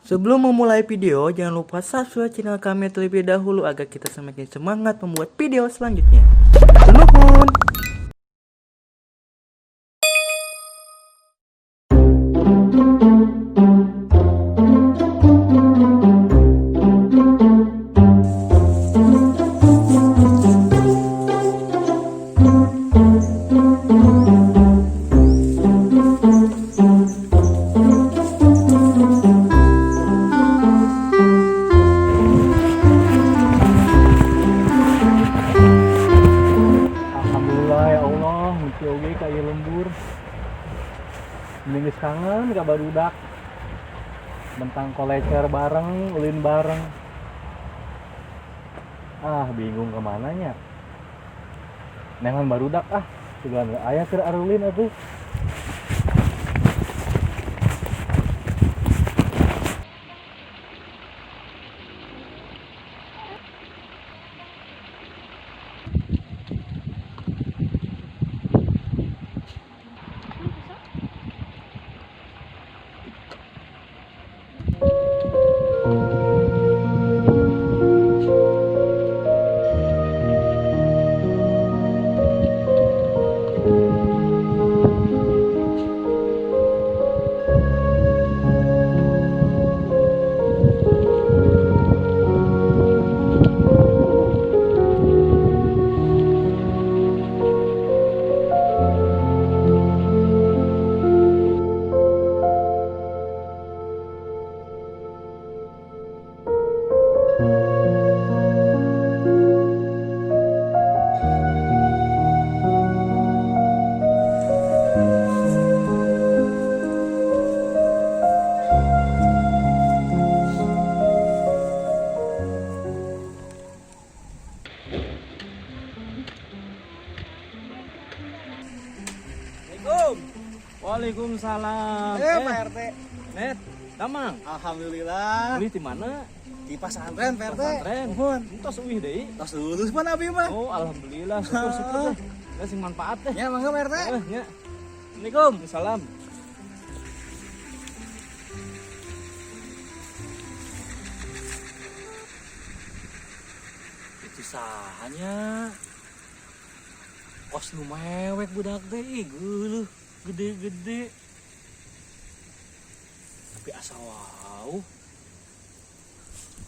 Sebelum memulai video, jangan lupa subscribe channel kami terlebih dahulu agar kita semakin semangat membuat video selanjutnya. Nuhun! Alhamdulillah ya Allah, muci oge ka ieu lembur. Mending geus kangen ka barudak. Mentang kolecer bareng, ulin bareng. Ah, bingung kemana nya. Nengan barudak ah, sugan we aya keur arulin atuh. Assalamualaikum. Waalaikumsalam. Pak RT. Net, damang. Alhamdulillah. Ini di mana? Di pasantren, Pak RT. Pesantren. Muhun. Entos uih deui. Tos lulus pan abi mah. Oh, alhamdulillah, syukur syukur deh. Lah sing manfaat deh. Ya, mangga Pak RT. Eh, nya. Assalamualaikum. Salam. Itu sahanya. Kos nu mewek budak teh, ih geuleuh, gede-gede. Tapi asa wow.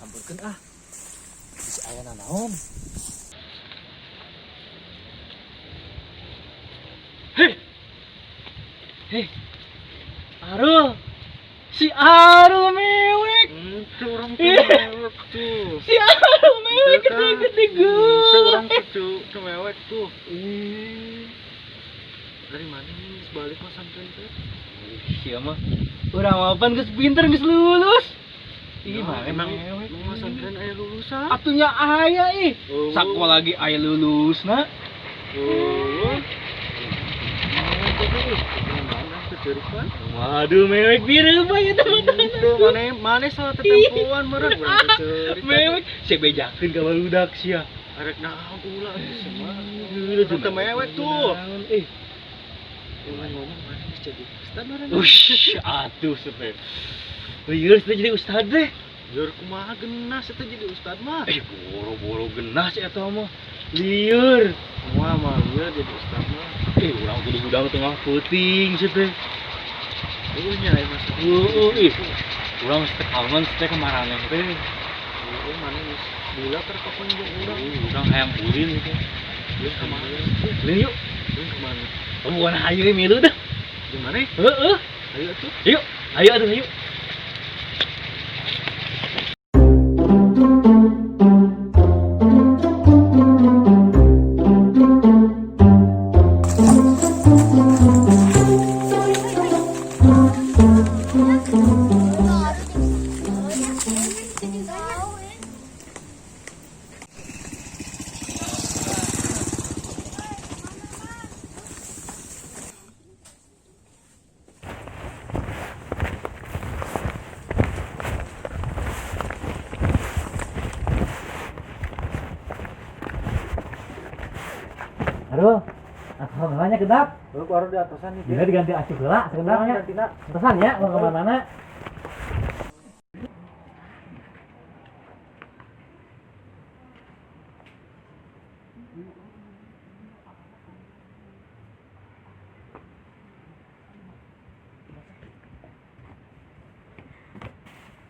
Sampeurkeun ah. Bisi aya nanaon. Heh. Heh. Arul. Si Arul mewek. Itu orang mewek tuh. Si Arul mewek gede-gede Itu orang geuleuh. tuh mewek tuh. Ih. Dari mana nih balik pesantren teh? Sia mah. Urang mah pan geus pinter geus lulus. Ih, Nah, mah emang mewek. emang pesantren aya lulusan? Atunya aya ih. Oh. Sakola lagi aya lulusna. Oh. Mewek tuh. Mana kecerikan? Waduh, mewek biru mah ya teman-teman. Itu mana mana salah tetempoan meureun urang teh cerita. Mewek si bejakeun ka barudak sia. Arek naon ulah geus mah. Geulah Teu mewek tuh. Eh, Ngomong mana geus jadi ustad meureun. ush, atuh sepe. Lieur teh jadi ustad teh. Lieur kumaha genas eta jadi ustad mah. Eh, boro-boro genas eta mah. Lieur. Moal mah lieur jadi ustad mah. Eh, urang kudu hudang tengah peuting sia teh. Eueuh nya aya masa. Heeh, ih. Urang teh kangen teh ka maraneh teh. Eueuh mana geus bila keur kapan jeung urang. Urang hayang ulin gitu. Ulin ka mana? Ulin yuk. Ulin ka mana? Oh, bukan hayu milu dah. Di mana? Heeh. Ayo atuh. Yuk, ayo atuh yuk. Aduh, alhamdulillahnya kedap. Lu baru di atasan nih. Dina diganti acuk heula sekedapnya. Gantina. Atasan ya, mau kemana-mana.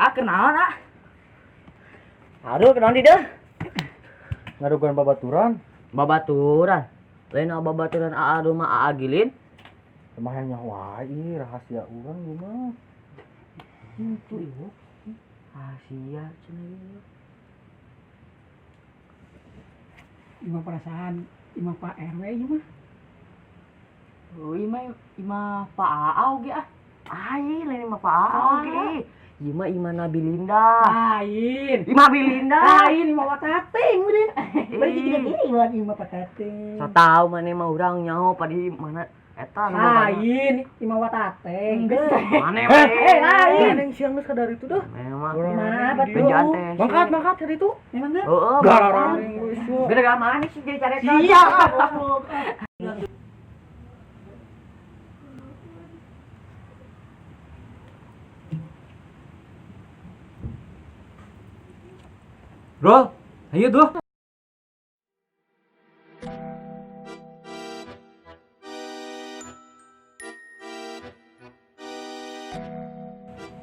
Ah, kenaon ah? Aduh, kenaon di deh? Ngadugan babaturan. Babaturan. Lain babaturan aa rumah aa gilin. Kumaha nyawa ih rahasia urang ieu mah. Itu ieu. Rahasia cenah ieu. Imah perasaan, imah Pak RW ieu mah. Oh, imah Pak Aa oge ah. Ai, lain imah Pak Aa oge. Ieu mah imah Nabi Linda. Lain. Imah Bilinda. Lain imah Patating meureun. Bari kita gini imah imah Patating. So tau maneh mah urang nyaho padi mana eta nu Lain imah Watateng. Maneh mah. Lain. Neng siang geus kadar itu dah. Memang. Mah batu. Bejaan teh. Mangkat mangkat hari itu. Emang teh? Heeh. Gararang geus. Gara-gara mana sih jadi carekan? Iya. Bro, ayo tuh.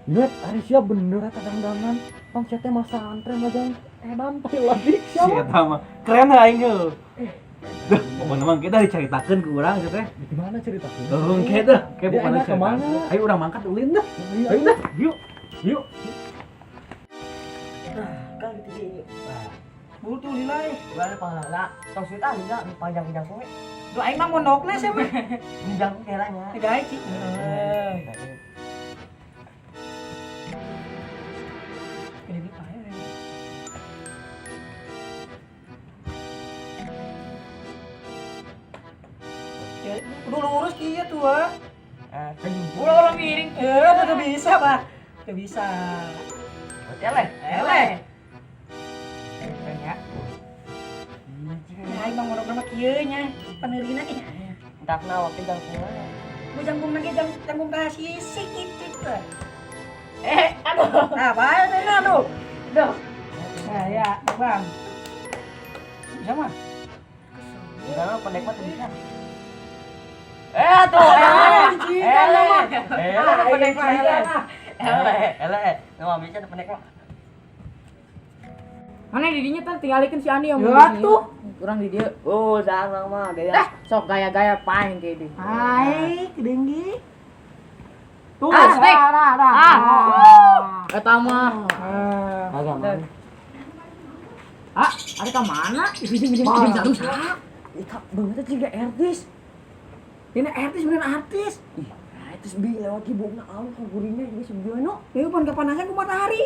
Net, ari sia bener eta dangdangan. Pang sia teh masa antren lajang edan teh lagi Si eta mah keren aing heuh. Duh, pokoknya mah kita dicaritakeun ku urang sia teh. Gimana ceritakeun? Heung ke dah, ke Dia pokoknya enak kemana? Ayo urang mangkat ulin dah. Ayo dah, yuk. Yuk. Kan gitu di. Butuh nilai. Gua pahala. Tong sieut ah lila nu panjang-panjang we. Duh aing mah mondokna sia mah. Panjang kelanya. Gae cik. Ya, kudu lurus kieu tuh, ah. Ulah orang miring. Udah bisa, Pak. Udah bisa. Eleh. Eleh. Ya. Nah, aing mah mondokna mah kieu nya, paneurina ge nya. Entakna waktu jangkungna. Bu jangkung lagi jangkung ka sisi kitu teh. Aduh. Nah, bae teh aduh. Duh. Nah, ya, Bang. Bisa mah. Enggak mah pendek mah teu bisa. Tuh, eleh. Eleh. Eleh pendek mah eleh. Eleh, eleh. Nu mah bisa pendek mah. Mana didinya teh tinggalikeun si Andi yang Ya tuh. Urang di dieu. Oh, jangan mah gaya. Dah, sok gaya-gaya paeng ke dieu. Hai, kedenggi. Tuh, Ah, steak. dah, dah. Ah. Eta mah. Kagak mah. Ah, ada ka mana? Aduh, saha? Eta banget juga artis. Ini artis bener artis. Ih, artis bi lewat ki bogna alus ku gurihnya geus sebiono. Ieu pan kepanasan ku matahari.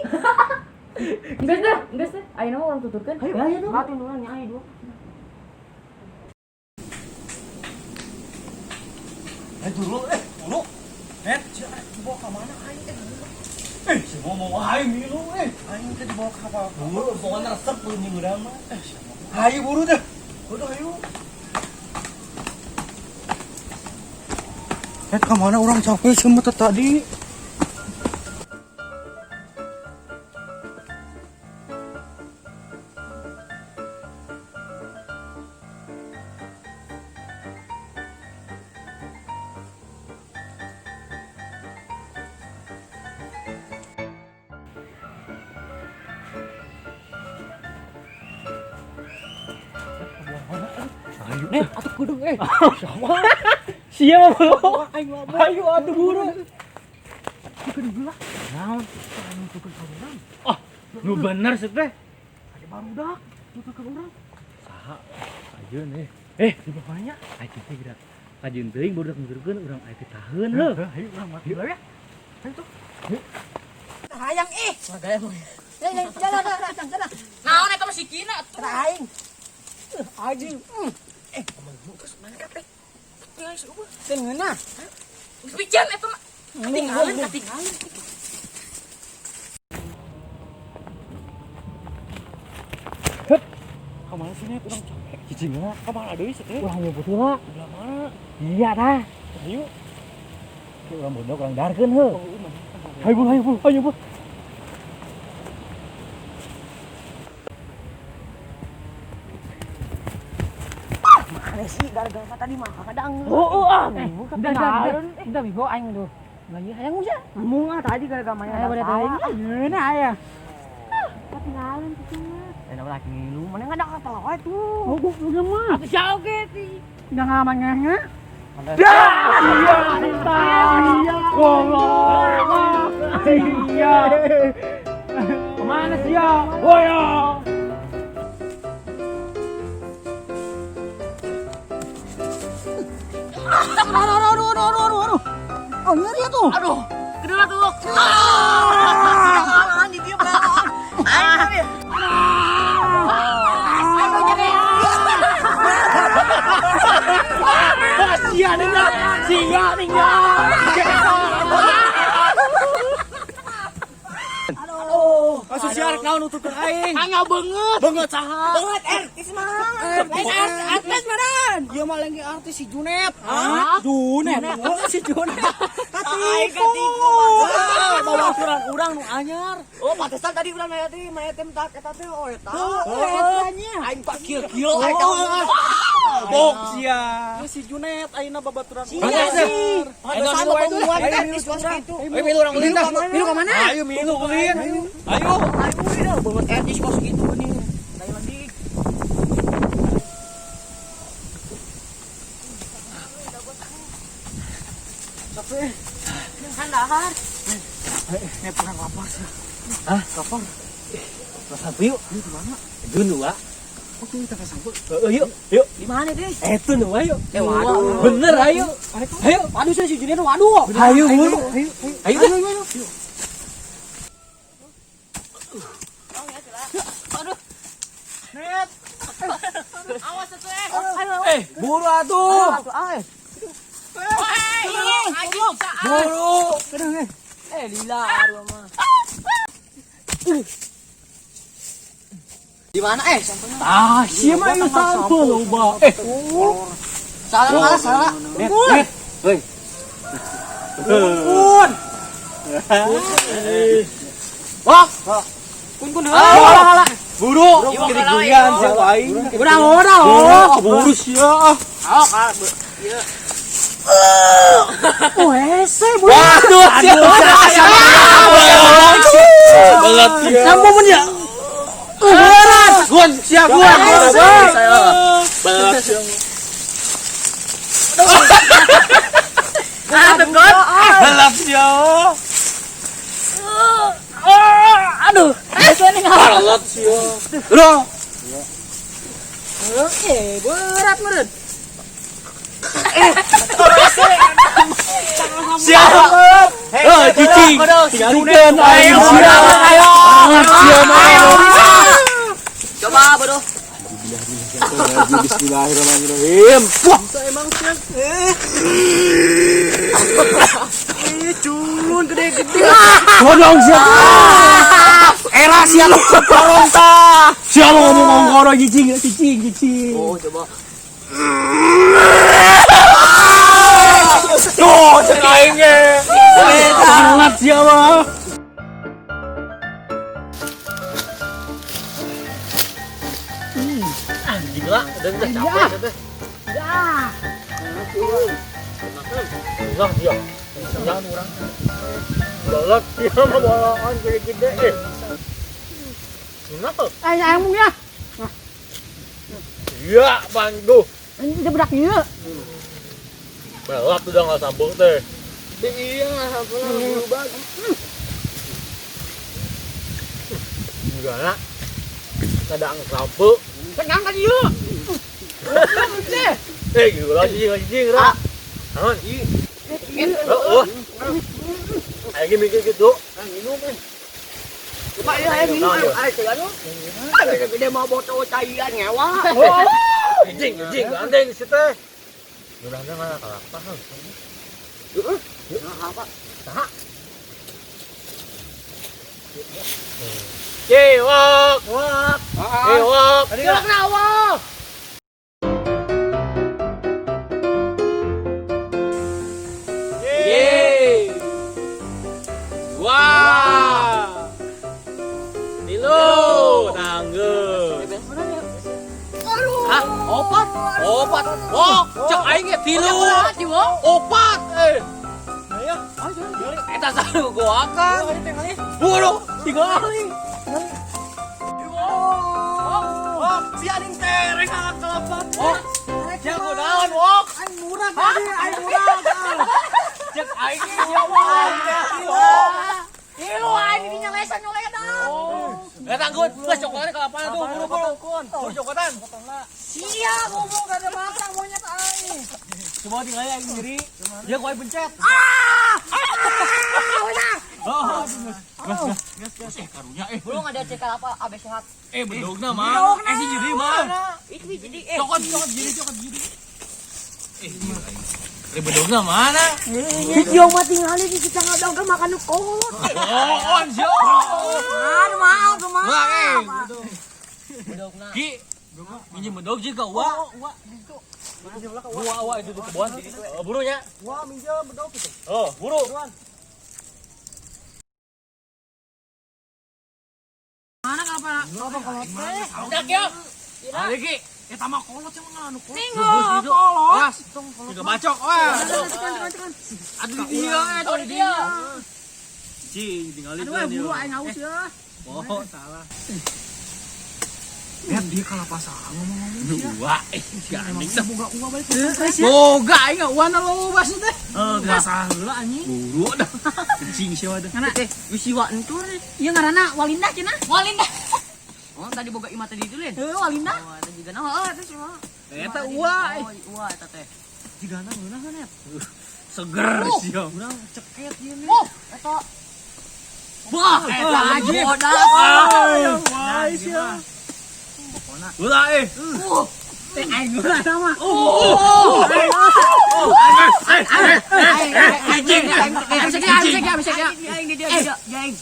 Geus dah, geus dah. Ayeuna mah urang tuturkeun. Ayo, ayo tuh. Atuh nulan nya ayo dua. Dulu, dulu. Net, sia dibawa ka mana aing teh? Si mau aing milu Aing teh dibawa ka apa? Buru, pokoknya resep jeung urang mah. Hayu buru teh. Udah hayu. Net ka mana urang capek semua tadi. Ayo, Net, atuh kudu Sama. Siapa bro? Ayo atuh buru. Naon? Ah, nu bener sih teh. Ada barudak, nuturkeun urang. Saha? Ayeun Di bawahnya. Aing teh geura. Kajeun teuing barudak nuturkeun urang aya teh taheun heuh. Ayo urang mati lah ya. Ayo tuh. Hayang ih. Ya, ya, jalan, jalan, jalan. Naon eta mah si Kina atuh. Aing. Aji. Terus mana kape? Tinggal si Uwa. Teu ngeunah. Geus piceun eta mah. Katinggalan, katinggalan. Ka mana sih Net urang capek. Cicing mah. Ka mana deui sih teh? Urang nyebut heula. Belah mana? Iya dah. Ayo. Ke urang bodoh urang darkeun heuh. Hayu buru, hayu buru, hayu buru. Mana sih gara-gara tadi mah kadang. Oh, ah. Udah, udah, udah. Udah bigo aing tuh. Lagi hayang usah. Embung ah tadi gara-gara main Ayo ada pada tawa. tadi. Ngeunah aya. Ketinggalan kitu mah. Enak lagi ngilu, mana nggak ada kepala wae tuh. Oh, gua mah. Atuh sia oge ti. Udah ngalaman ngehnya. Iya. Kemana sih ya? Woyo. Aduh, aduh, aduh, aduh, aduh, aduh, aduh. Oh, nyeri ya tuh. Aduh, kedua tuh. Ah, di dia belaan. Ayo, Sia nih sia nih. Kasus siar naon nuturkeun aing. Angga banget. Banget saha? Banget artis mah. Artis maran. Dia mah lagi artis si Junet. Hah? Junet. Oh, si Junet. Katipu. Bawa aturan urang nu anyar. Oh, pantesan tadi urang nanya teh, maya teh tak eta teh oh eta. Etanya. Aing pak kieu-kieu aing tahu. Bok sia. Si Junet ayeuna babaturan Iya sih. Pantesan bapak artis kos kitu. Ayo milu urang ulin dah. Milu ka mana? Ayo milu ulin. Ayo. Ayo banget artis kos kitu geuning. Lain lagi. Kan Ini kurang lapar sih. Hah? Lapar. Sampai yuk. Ini di mana? Itu nu ah. Oh, tuh kita sampai. Heeh, yuk. Yuk. Di mana teh? Eh, itu nu ayo. Eh, waduh. Bener ayo. Ayo. Waduh si Junet waduh. Ayo buru. Ayo, Ayo. ayo, ayo. Net. Awas atuh eh. Eh, buru atuh. Buru. Eh, lila aduh mah. Di mana eh sampelnya? Ah, sia mah ieu sampel loba. Eh, Salah salah salah. Net, net. Hei. Kun. Wah, Kun kun heula. buru. Gede-gedean sia aing. Urang urang. Buru, buru sia. Oh, hese bu. Waduh, sia. Belat sia. Sampo mun ya. Berat. Gun, sia gun. Belat sia. Ah, tekon. Belat sia. Aduh. Hese nih ngawal. Belat sia. Udah. Eh, berat meureun. Siap. Eh, cicing. Tinggalikeun aing sia. Ayo. Sia mah. Coba bodoh. Bismillahirrahmanirrahim. Wah, Emang sih. Eh, culun gede-gede. bodong sia. Era sia lu korong tah. Sia lu ngomong ngorong cicing, cicing, cicing. Oh, coba. Tuh, cek aing ge. Belat sia mah. Gila, udah capek teh. Ya. Enggak dia. Enggak urang. Belat sia mah bolaan gede-gede eh. Kenapa? Ayo ayam ya. Iya, bantu. Ini udah berak ieu. Belat udah nggak sambung teh. Iya, nggak sampelnya berubah. Gimana? Kadang sampeu. Tenang kan ieu. Eh, gila cicing, cicing, ra. Naon? Heeh. Aing mikir gitu. Coba ya, ayo minum, ayo, ayo, ayo. Ayo, gede mau botol cairan ngewa. Cicing, cicing, gandeng si teh. Urangnya mana kalapa? Heeh. Apa? Saha? Cewek. Wah. Cewek. Cilok na awak. Yeay. Wah. Tilu, tangguh. Hah? Opat? Opat. Wah, cek aing ge tilu. Opat. Eh. Eta saha goakan. Buru, tinggali. Oh, si aning tereng anak kelapa. Oh, sia kunaon, Wok? Aing murah tadi, aing murah. Cek aing sia wah. Ilu aing di nyalesan nyoledan. Eta nggut, geus cokotan kalapana tuh, buru-buru. Buru cokotan. Sia ngomong gak ada mata monyet aing. Coba tinggal aing sendiri. Dia ku aing pencet. Ah! Oh, gas gas gas. Eh karunya eh. Belum ada cek apa abe sehat. Eh bedogna mah. Eh si jadi mah. Itu jadi eh. Cokot cokot jadi cokot jadi. Eh iya aing. Eh bedogna mana? Hijau mah tingali di cicang ada makan nu kolot. Oh, on sio. Aduh maaf, aduh maaf. Wah, eh. Ki, minjem bedog sih ke Uwa. Uwa, Uwa itu tuh kebon. Buru nya. Wah, minjem bedog gitu. Oh, buru. Mana kelapa? Kelapa kolot teh. Udah, ya. Ada Ki. Eta mah kolot cuma nganu kolot. Tinggal kolot. Gas, tiga bacok, wah. Aduh di dia, eh, di dia. Cing, tinggalin. Aduh, buru aing haus ya. Oh, salah. Lihat dia kalapa saha ngomong-ngomong. Uwa, eh, gandeng dah. Boga uwa balik. Boga aing uana loba sih teh. Eh, Nggak heula anjing. buru dah. Kencing siapa dah. Mana? Eh, wisi wa entur. Ieu ngaranna Walinda cenah. Walinda. Oh, tadi boga imah tadi itu lin. Heuh, Walinda. Oh, eta juga nah, oh, eta sih mah. Eta uwa. Oh, uwa eta teh. Jigana ngeunah kan ya? Seger sia. Urang ceket ieu nih. Oh, eta. Wah, eta aja. Bodas. Wah, sia. Ulah eh. Teh aing geura sama. Oh. Anjing. Bisa ya, bisa ya. Aing di dia dia aing.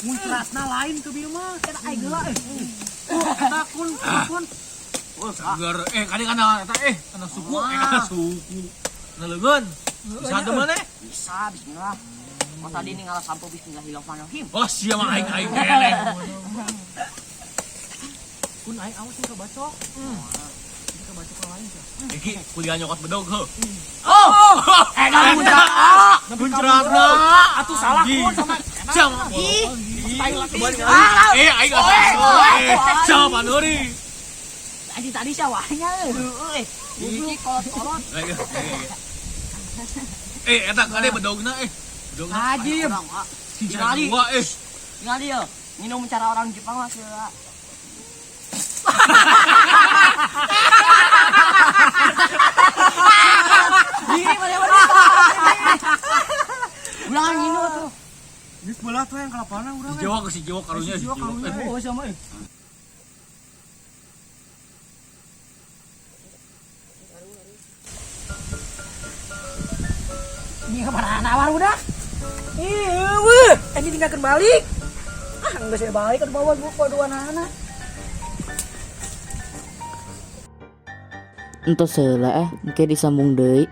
Muncratna lain ke bieu mah. Eta aing geura eh. Oh, eta kun kun. Oh, seger. Eh, kali kana eta eh, kana suku, eh kana suku. Kana leungeun. Bisa teu maneh? Bisa, bismillah. Oh, tadi ini ngalah sampo bismillahirrahmanirrahim. Oh, sia mah aing aing keneh. Kun aing awas ka bacok. Ini ka bacok lain sia. Iki kuliah nyokot bedog heuh. Oh, Edan muncrat. muncratna. Atuh salah kun sama Sama. Ih, Eh, aing atuh. Eh, sama Nuri. Anjing tadi sawahnya euy. Heeh. Iki kolot-kolot. Eh, eta kade bedogna eh. Bedogna. Ajib. Tinggali. Wah, eh. Tinggal dia. Minum cara orang Jepang mah sih. Ini mana-mana. Ulah nginu tuh. Geus belah tuh yang kalapana urang. Si Jawa ke si Jawa karunya si Si Jawa Jawa. karunya. Oh, sama eh. Ini kemana nawar udah? Iya, weh. Anjing tinggalkan balik. Ah, enggak saya balik ke bawah gua dua anak. Entos heula ah, engke disambung deui.